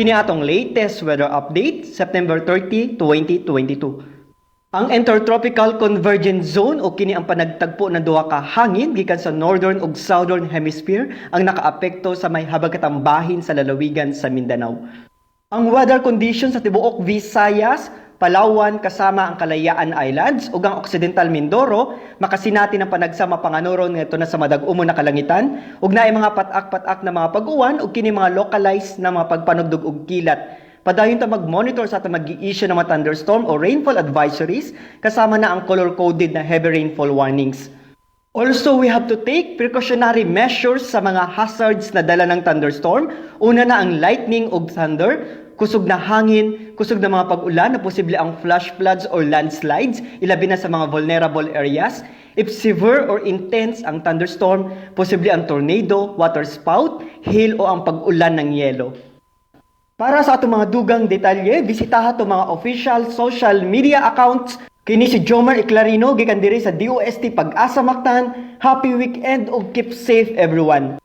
Kini atong latest weather update, September 30, 2022. Ang Intertropical Convergence Zone o kini ang panagtagpo ng duha ka hangin gikan sa northern ug southern hemisphere ang nakaapekto sa may habagatang bahin sa lalawigan sa Mindanao. Ang weather conditions sa tibuok Visayas, Palawan kasama ang Kalayaan Islands ug ang Occidental Mindoro makasinati ng panagsama panganuron ngadto na sa madag-umon na kalangitan ug naay mga patak-patak na mga pag-uwan ug kini mga localized na mga pagpanugdog og kilat. Padayon ta mag-monitor sa atong mag-i-issue ng mga thunderstorm o rainfall advisories kasama na ang color-coded na heavy rainfall warnings. Also, we have to take precautionary measures sa mga hazards na dala ng thunderstorm. Una na ang lightning ug thunder, kusog na hangin, kusog na mga pag-ulan na posible ang flash floods or landslides, ilabi na sa mga vulnerable areas. If severe or intense ang thunderstorm, posible ang tornado, water spout, hail o ang pag-ulan ng yelo. Para sa atong mga dugang detalye, bisitaha atong mga official social media accounts. Kini si Jomer Eclarino gikan diri sa DOST Pag-asa Mactan. Happy weekend ug keep safe, everyone.